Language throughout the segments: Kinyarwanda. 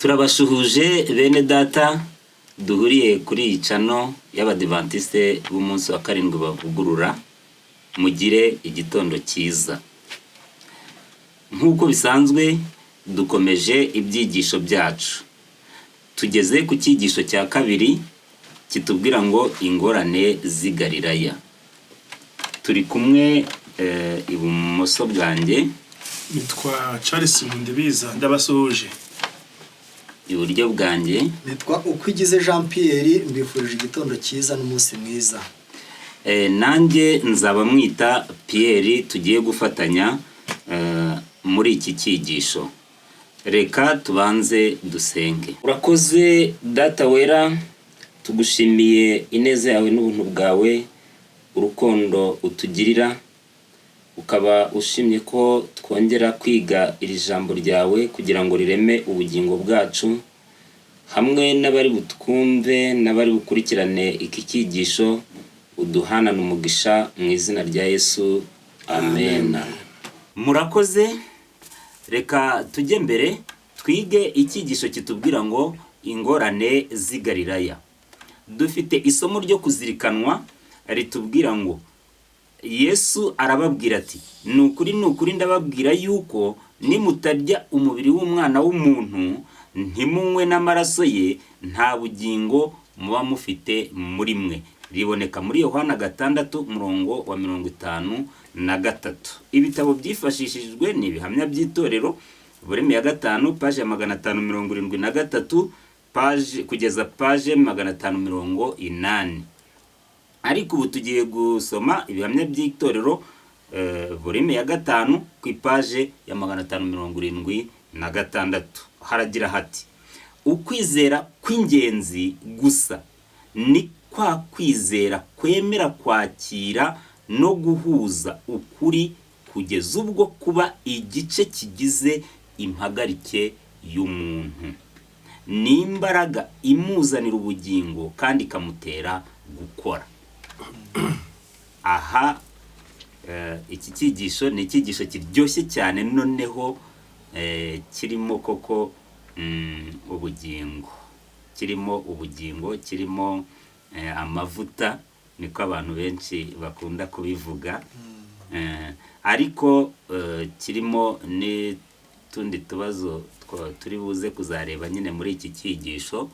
Turabashuhuje bene data duhuriye kuri iyi channel y'Abadivantisite b'umunsi wa karindwi bavugurura. Mugire igitondo cyiza. Nk'uko bisanzwe, dukomeje ibyigisho byacu, tugeze ku cyigisho cya kabiri kitubwira ngo "Ingorane z'i Galilaya". Turi kumwe ibumoso bwanjye Nitwa Charles Nkundibiza, ndabasuhuje. Iburyo bwanjye Nitwa Ukwigize Jean Pierre, mbifurije igitondo cyiza n'umunsi mwiza. Nanjye nzaba mwita Pierre, tugiye gufatanya muri iki cyigisho. Reka tubanze dusenge. Urakoze Data wera, tugushimiye ineza yawe n'ubuntu bwawe, urukundo utugirira, ukaba ushimye ko twongera kwiga iri jambo ryawe kugira ngo rireme ubugingo bwacu hamwe n'abari butwumve n'abari bukurikirane iki cyigisho. Uduhanane umugisha mu izina rya Yesu, amen. Murakoze. Reka tujye mbere twige icyigisho kitubwira ngo "Ingorane z'i Galilaya". Dufite isomo ryo kuzirikanwa ritubwira ngo: "Yesu arababwira ati: 'Ni ukuri, ni ukuri, ndababwira yuko nimutarya umubiri w'Umwana w'umuntu, ntimunywe n'amaraso ye, nta bugingo muba mufite muri mwe.'" Riboneka muri Yohana 6, umurongo wa 53. Ibitabo byifashishijwe ni Ibihamya by'Itorero, volume ya 5, page ya 573 page kugeza page 580. Ariko ubu tugiye gusoma Ibihamya by'Itorero, volume ya 5, ku ipaje ya 576. Haragira hati: "Ukwizera kw'ingenzi gusa ni kwa kwizera kwemera kwakira no guhuza ukuri kugeza ubwo kuba igice kigize impagarike y'umuntu. Ni imbaraga imuzanira ubugingo kandi ikamutera gukora." Aha iki cyigisho ni icyigisho kiryoshye cyane, noneho kirimo koko ubugingo, kirimo ubugingo, kirimo amavuta, niko abantu benshi bakunda kubivuga. Ariko kirimo n'utundi tubazo turi buze kuzareba nyine muri iki cyigisho,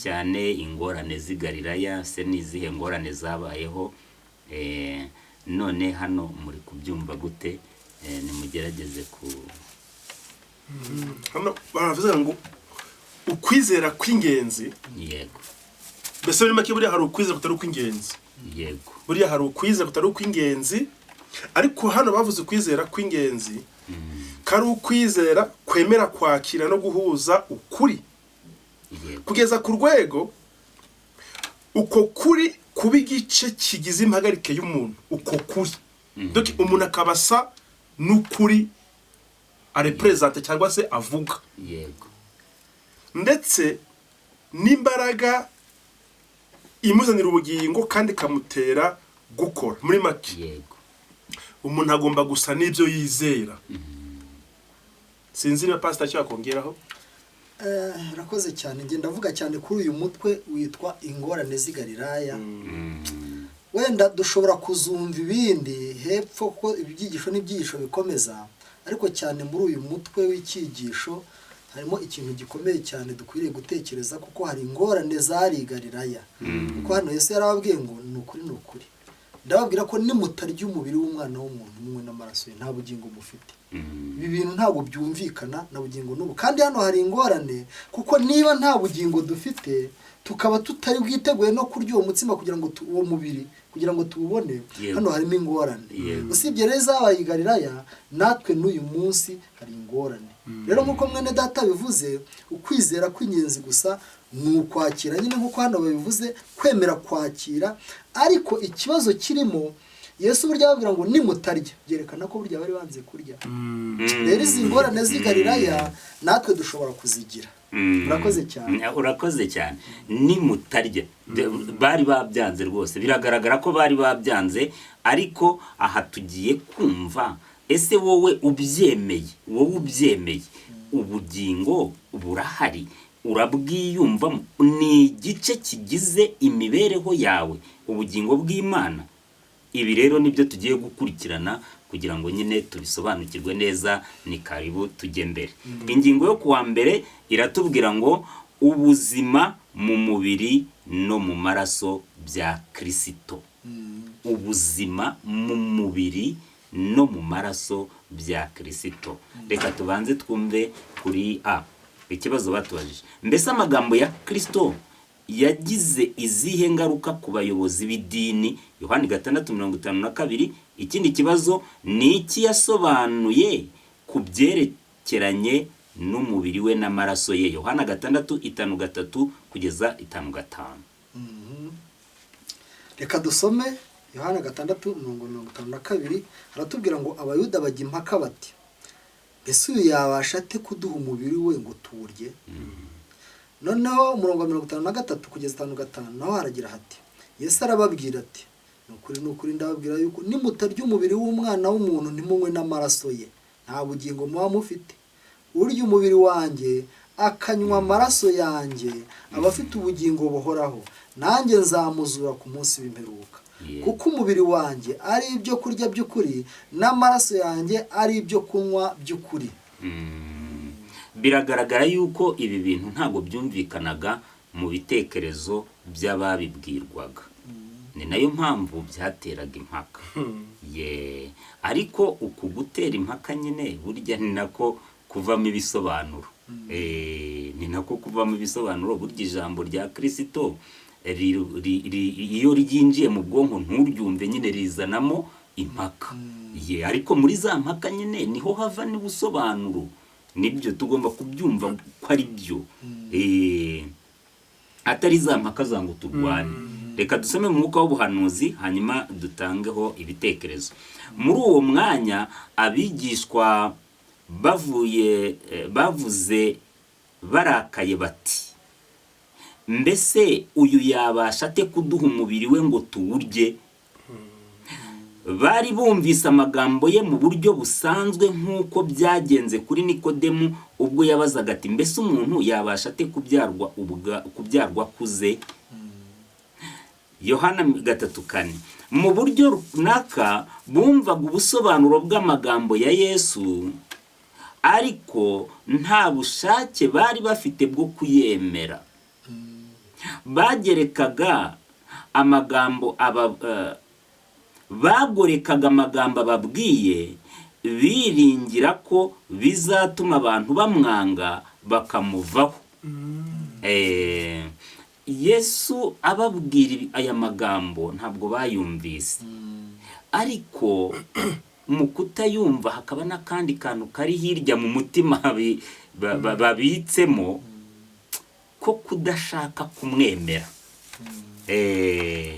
cyane ingorane z'i Galilaya. Se ni izihe ngorane zabayeho? None hano muri kubyumva gute? Nimugerageze ku Hano baravuze ngo ukwizera kw'ingenzi. Mbese muri make, buriya hari ukwizera kutari ukw'ingenzi. Buriya hari ukwizera kutari ukw'ingenzi, ariko hano bavuze ukwizera kw'ingenzi kari ukwizera kwemera kwakira no guhuza ukuri kugeza ku rwego uko kuri kuba igice kigize impagarike y'umuntu, uko kuri. Donc umuntu akaba asa n'ukuri areprésente cyangwa se avuga, ndetse n'imbaraga imuzanira ubugingo kandi ikamutera gukora. Muri make, umuntu agomba gusa n'ibyo yizera. Sinzi niba pasita icyo yakongeraho. Urakoze cyane. Ngenda ndavuga cyane kuri uyu mutwe witwa "Ingorane z'i Galilaya". Wenda dushobora kuzumva ibindi hepfo, kuko ibyigisho n'ibyigisho bikomeza, ariko cyane muri uyu mutwe w'icyigisho harimo ikintu gikomeye cyane dukwiriye gutekereza, kuko hari ingorane zari i Galilaya. Kuko hano Yesu yarababwiye ngo: "Ni ukuri, ni ukuri, ndababwira ko nimutarya umubiri w'Umwana w'umuntu, munywe n'amaraso ye, nta bugingo mufite." Ibi bintu ntabwo byumvikana na bugingo n'ubu. Kandi hano hari ingorane, kuko niba nta bugingo dufite, tukaba tutari bwiteguye no kurya uwo mutsima kugira ngo uwo mubiri kugira ngo tuwubone, hano harimo ingorane. Usibye rero izabaye i Galilaya, natwe n'uyu munsi hari ingorane. Rero nk'uko mwene data bivuze, ukwizera kw'ingenzi gusa ni ukwakira nyine, nk'uko hano babivuze, kwemera kwakira. Ariko ikibazo kirimo, Yesu burya babwira ngo nimutarya, byerekana ko burya bari banze kurya. Rero izi ngorane z'i Galilaya natwe dushobora kuzigira. Urakoze cyane. Urakoze cyane. Nimutarya, bari babyanze rwose, biragaragara ko bari babyanze. Ariko aha tugiye kumva, ese wowe ubyemeye, wowe ubyemeye Ubugingo burahari, urabwiyumvamo, ni igice kigize imibereho yawe, ubugingo bw'Imana. Ibi rero nibyo tugiye gukurikirana kugira ngo nyine tubisobanukirwe neza. Ni karibu tujye mbere. Ingingo yo kuwa mbere iratubwira ngo ubuzima mu mubiri no mu maraso bya Kirisito. Ubuzima mu mubiri no mu maraso bya Kirisito. Reka tubanze twumve kuri A ikibazo batubajije: mbese amagambo ya Kirisito yagize izihe ngaruka ku bayobozi b'idini? Yohani 6:52. Ikindi kibazo ni iki yasobanuye ku byerekeranye n'umubiri we n'amaraso ye? Yohana 6:53 kugeza 55. Reka dusome Yohana 6:52. Haratubwira ngo Abayuda bajya impaka bati: "Mbese uyu yabasha ate kuduha umubiri we ngo tuwurye?" Noneho umurongo wa 53 kugeza 55 naho haragira hati: Yesu arababwira ati: "Ni ukuri, ni ukuri, ndababwira yuko nimutarya umubiri w'Umwana w'umuntu, ntimunywe n'amaraso ye, nta bugingo muba mufite. Urya umubiri wanjye akanywa amaraso yanjye aba afite ubugingo buhoraho, nanjye nzamuzura ku munsi w'imperuka. Kuko umubiri wanjye ari ibyo kurya by'ukuri, n'amaraso yanjye ari ibyo kunywa by'ukuri." Biragaragara yuko ibi bintu ntabwo byumvikanaga mu bitekerezo by'ababibwirwaga, ni nayo mpamvu byateraga impaka. Ye, ariko uku gutera impaka nyine burya ni nako kuvamo ibisobanuro. Ni nako kuvamo ibisobanuro. Burya ijambo rya Kirisito iyo ryinjiye mu bwonko nturyumve nyine, rizanamo impaka. Ye, ariko muri za mpaka nyine niho hava n'ubusobanuro. Nibyo tugomba kubyumva ko ari byo, atari za mpaka za ngo turwane. Reka dusome mu mwuka w'ubuhanuzi, hanyuma dutangeho ibitekerezo. Muri uwo mwanya abigishwa bavuye bavuze barakaye bati: "Mbese uyu yabasha ate kuduha umubiri we ngo tuwurye?" Bari bumvise amagambo ye mu buryo busanzwe, nk'uko byagenze kuri Nikodemu ubwo yabazaga ati: "Mbese umuntu yabasha ate kubyarwa akuze?" Yohana 3:4. Mu buryo runaka bumvaga ubusobanuro bw'amagambo ya Yesu, ariko nta bushake bari bafite bwo kuyemera. Bagerekaga amagambo aba bagorekaga amagambo ababwiye, biringira ko bizatuma abantu bamwanga bakamuvaho. Yesu ababwira aya magambo ntabwo bayumvise, ariko mu kutayumva hakaba n'akandi kantu kari hirya mu mutima babitsemo ko kudashaka kumwemera.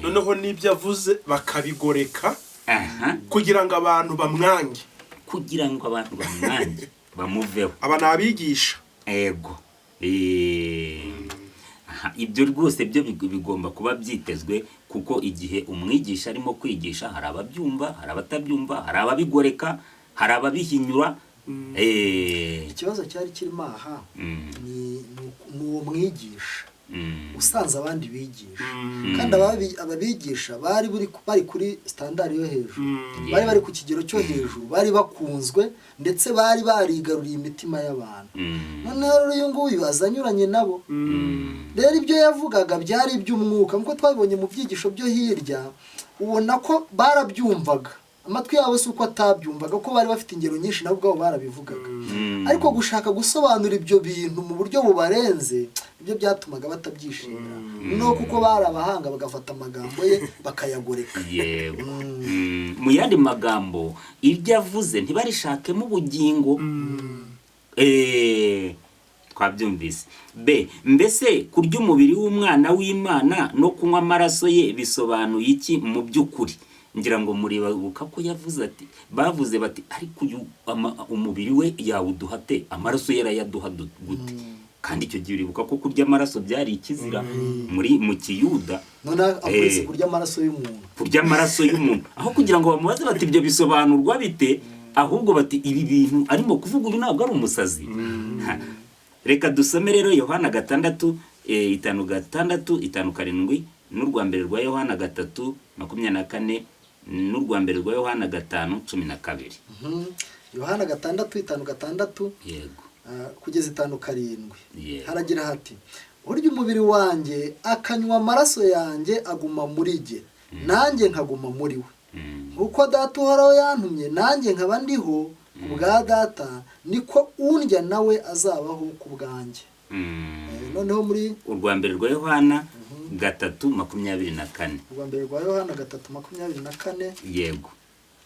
Noneho n'ibyo avuze bakabigoreka kugira ngo abantu bamwange. Kugira ngo abantu bamwange, bamuveho. Aba ni abigisha. Ego. Aha, ibyo rwose byo bigomba kuba byitezwe, kuko igihe umwigisha arimo kwigisha hari ababyumva, hari abatabyumva, hari ababigoreka, hari ababihinyura. Ikibazo cyari kirimo aha ni uwo mwigisha usanze abandi bigisha, kandi ababigisha bari kuri standard yo hejuru, bari bari ku kigero cyo hejuru, bari bakunzwe, ndetse bari barigaruriye imitima y'abantu. Noneho rero uyu nguyu aza anyuranye nabo. Rero ibyo yavugaga byari iby'umwuka, nk'uko twabibonye mu byigisho byo hirya. Ubona ko barabyumvaga, amatwi yabo si uko atabyumvaga, ko bari bafite ingero nyinshi, nabo ubwabo barabivugaga, ariko gushaka gusobanura ibyo bintu mu buryo bubarenze ibyo byatumaga batabyishimira. No kuko bari abahanga, bagafata amagambo ye bakayagoreka. Yego. Mu yandi magambo, ibyo avuze ntibarishakemo ubugingo. Twabyumvise. B, mbese kurya umubiri w'Umwana w'Imana no kunywa amaraso ye bisobanuye iki mu by'ukuri? Ngira ngo muribuka ko yavuze ati, bavuze bati: "Ariko uyu umubiri we yawuduha ate? Amaraso ye arayaduha gute?" Kandi icyo gihe uribuka ko kurya amaraso byari ikizira mu Kiyuda. None akuretse kurya amaraso y'umuntu. Kurya amaraso y'umuntu, aho kugira ngo bamubaze bati: "Ibyo bisobanurwa bite?" Ahubwo bati ibi bintu arimo kuvuga uyu ntabwo ari umusazi. Ha. Reka dusome rero Yohana 6, 5 6, 5 7, n'urwa mbere rwa Yohana 3 24, n'urwa mbere rwa Yohana 5 12. Yohana 6 5 6 Yego. Kugeza 5 7. Yego. Haragira hati: urya umubiri wanjye akanywa amaraso yanjye aguma muri jye, nanjye nkaguma muri we. Nkuko Data uhoraho yantumye nanjye nkaba ndiho ku bwa Data, niko undya nawe azabaho ku bwanjye. Noneho muri Urwa mbere rwa Yohana 3 24. Urwa mbere rwa Yohana 3 24. Yego.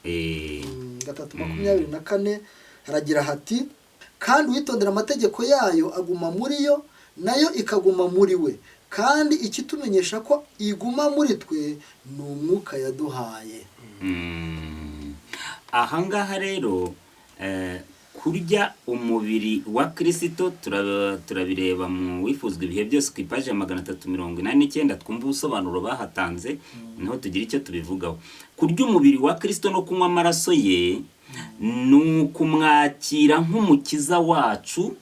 3 24 haragira hati: kandi uwitondera amategeko yayo aguma muri yo, nayo ikaguma muri we, kandi ikitumenyesha ko iguma muri twe ni umwuka yaduhaye. Aha ngaha rero kurya umubiri wa Kirisito turabireba mu wifuzwa ibihe byose ku ipaji ya 389, twumva ubusobanuro bahatanze, niho tugira icyo tubivugaho. Kurya umubiri wa Kirisito no kunywa amaraso ye ni ukumwakira nk'umukiza wacu,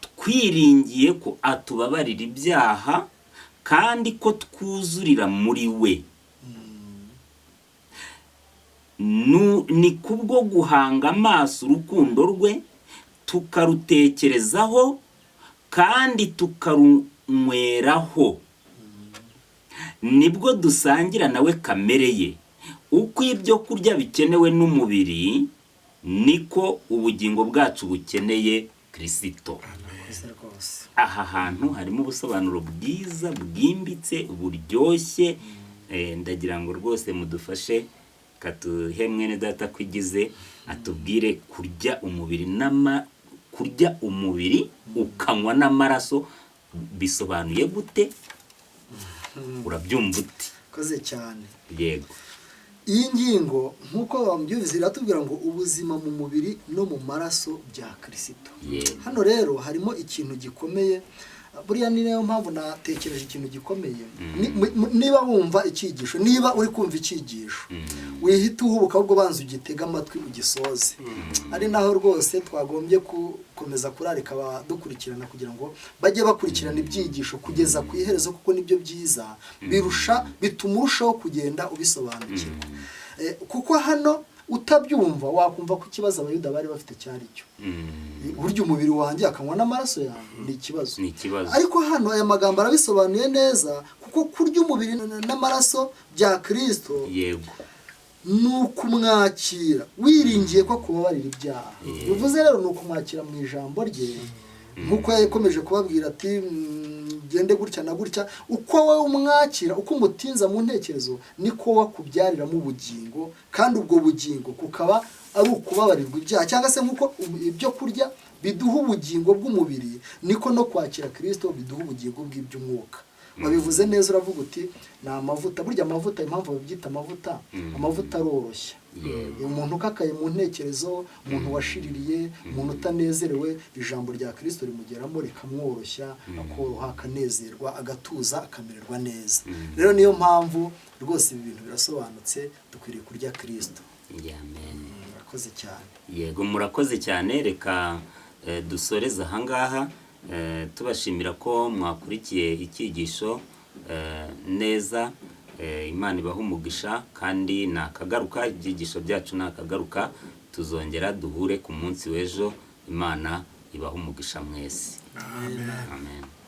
twiringiye ko atubabarira ibyaha kandi ko twuzurira muri we. Ni kubwo guhanga amaso urukundo rwe, tukarutekerezaho kandi tukarunyweraho, nibwo dusangira nawe kamere ye. Uko ibyo kurya bikenewe n'umubiri, niko ubugingo bwacu bukeneye Kirisito. Murakoze rwose. Aha hantu harimo ubusobanuro bwiza bwimbitse buryoshye. Ndagira ngo rwose mudufashe, katuhe mwene data kwigize atubwire kurya umubiri kurya umubiri ukanywa n'amaraso bisobanuye gute? Urabyumva ute? Murakoze cyane. Yego. Iyi ngingo nk'uko bamubyumvise iratubwira ngo ubuzima mu mubiri no mu maraso bya Kirisito. Yego. Hano rero harimo ikintu gikomeye. Buriya ni nayo mpamvu natekereje ikintu gikomeye. Niba wumva icyigisho, niba uri kumva icyigisho, wihita uhubuka, ahubwo banza ugitega amatwi ugisoze. Ari naho rwose twagombye gukomeza kurarika abadukurikirana kugira ngo bajye bakurikirana ibyigisho kugeza ku iherezo, kuko nibyo byiza birusha, bituma urushaho kugenda ubisobanukirwa. Kuko hano utabyumva wakumva ko ikibazo Abayuda bari bafite cyari cyo: burya umubiri wanjye akanywa n'amaraso yanjye ni ikibazo. Ni ikibazo. Ariko hano aya magambo arabisobanuye neza, kuko kurya umubiri n'amaraso bya Kirisito Yego. ni ukumwakira wiringiye ko akubabarira ibyaha. Bivuze rero ni ukumwakira mu ijambo rye, nk'uko yakomeje kubabwira ati gende gutya na gutya. Uko wowe umwakira, uko umutinza mu ntekerezo, niko wakubyariramo ubugingo, kandi ubwo bugingo kukaba ari ukubabarirwa ibyaha. Cyangwa se nk'uko ibyo kurya biduha ubugingo bw'umubiri, niko no kwakira Kirisito biduha ubugingo bw'iby'umwuka. Wabivuze neza, uravuga uti ni amavuta. Burya amavuta, impamvu babyita amavuta, amavuta aroroshya. Yego. Umuntu ukakaye mu ntekerezo, umuntu washiririye, umuntu utanezerewe, ijambo rya Kirisito rimugeramo rikamworoshya, akoroha, akanezerwa, agatuza, akamererwa neza. Rero niyo mpamvu rwose ibi bintu birasobanutse, dukwiriye kurya Kirisito. Amen. Murakoze cyane. Yego, murakoze cyane. Reka dusoreze ahangaha, tubashimira ko mwakurikiye icyigisho neza. Imana ibahe umugisha, kandi nakagaruka, ibyigisho byacu nakagaruka, tuzongera duhure ku munsi w'ejo. Imana ibahe umugisha mwese. Amen. Amen.